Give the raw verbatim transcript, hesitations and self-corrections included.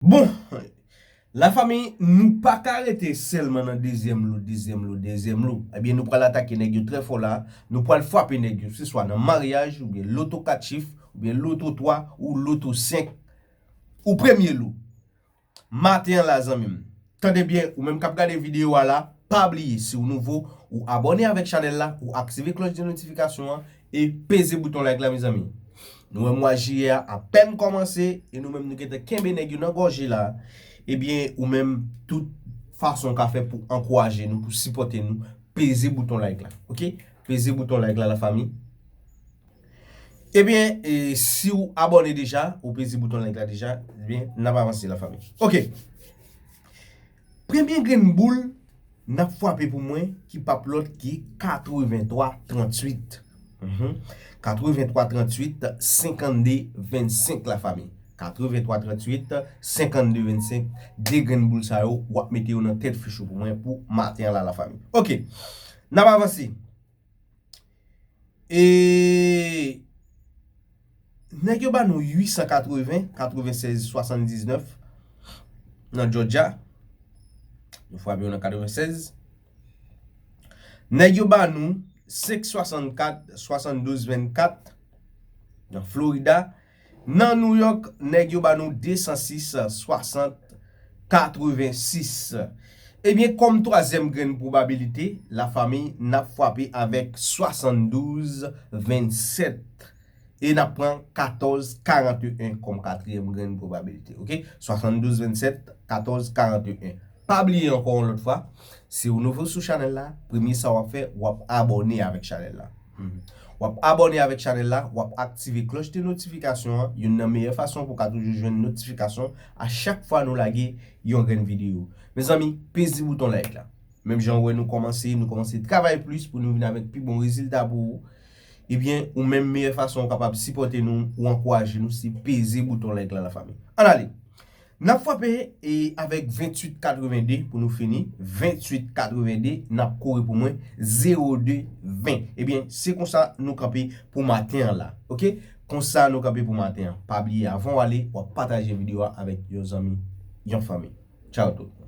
Bon, la fami, nou pa ka rete sèlman nan dezyèm lo, dezyèm lo, dezyèm lo. Ebyen, nou pral atake nèg yo trè fò la. Nou pral frape nèg yo, se swa nan maryaj, oubyen loto kat chif, oubyen loto twa, ou loto senk, ou premye lo. Maten an la, zanmi m. Tande byen, ou menm k ap gade videyo a la, pa bliye, si w nouvo, ou abòne avèk chanèl la, ou aktive klòch de notifikasyon an, e peze bouton like la, mezanmi. Nou wè mwa jiyè a apèn kòmanse, e nou menm nou gentan kenbe nèg yo nan gòje la. Ebyen, ou menm, tout fason w ka fè pou ankouraje nou, pou sipòte nou, peze bouton like la, oke? Peze bouton like la, la fami. Ebyen, e, si w abòne deja, ou peze bouton like la deja, ebyen, n ap avanse, la fami. Oke. Premye grenn boul n ap frape pou mwen, ki p ap lòt ki katrevenntwa tranntuit. Mhm. Katrevenntwa tranntuit, senkannde vennsenk, la fami. Katrevenntwa tranntuit, senkannde vennsenk, de grenn boul sa yo, w ap mete yo nan tèt fich ou pou mwen pou maten an la, la fami. Oke. N ap avanse. E nèg yo ba nou uit san katreven, katrevensèz swasanndiznèf nan Georgia. Nou frape yo nan katrevensèz. Nèg yo ba nou senk swasannkat, swasanndouz vennkat nan Florida. Nan New York, nèg yo ba nou de san sis, swasant, katrevensis. Ebyen, kòm twazyèm grenn pwobabilite, la fami, n ap frape avèk swasanndouz vennsèt. E n ap pran katòz karanteyen kòm katriyèm grenn pwobabilite. Oke? Swasanndouz vennsèt, katòz karanteyen. Pa bliye ankò yon lòt fwa, si w nouvo sou chanèl la, premye sa w ap fè, w ap abòne avèk chanèl la. Mhm. W ap abòne avèk chanèl la, w ap aktive klòch de notifikasyon an, youn nan meyè fason pou w ka toujou jwenn notifikasyon a chak fwa nou lage yon grenn videyo. Mezanmi, peze bouton like la. Menm jan w wè nou kòmanse, nou kòmanse travay plis pou nou vin avèk pi bon rezilta pou ou. Ebyen, ou menm meyè fason ou kapab sipòte nou, ou ankouraje nou, se peze bouton like la, la fami. Ann ale! N ap frape e avèk venntuit katrevende pou nou fini. Venntuit katrevende, n ap kore pou mwen, zewo de ven. Ebyen, se konsa nou kanpe pou maten an la. Oke? Konsa nou kanpe pou maten an. Pa bliye, avan w ale, w ap pataje videyo a avèk yon zanmi, yon fanmi. Tchaw tout.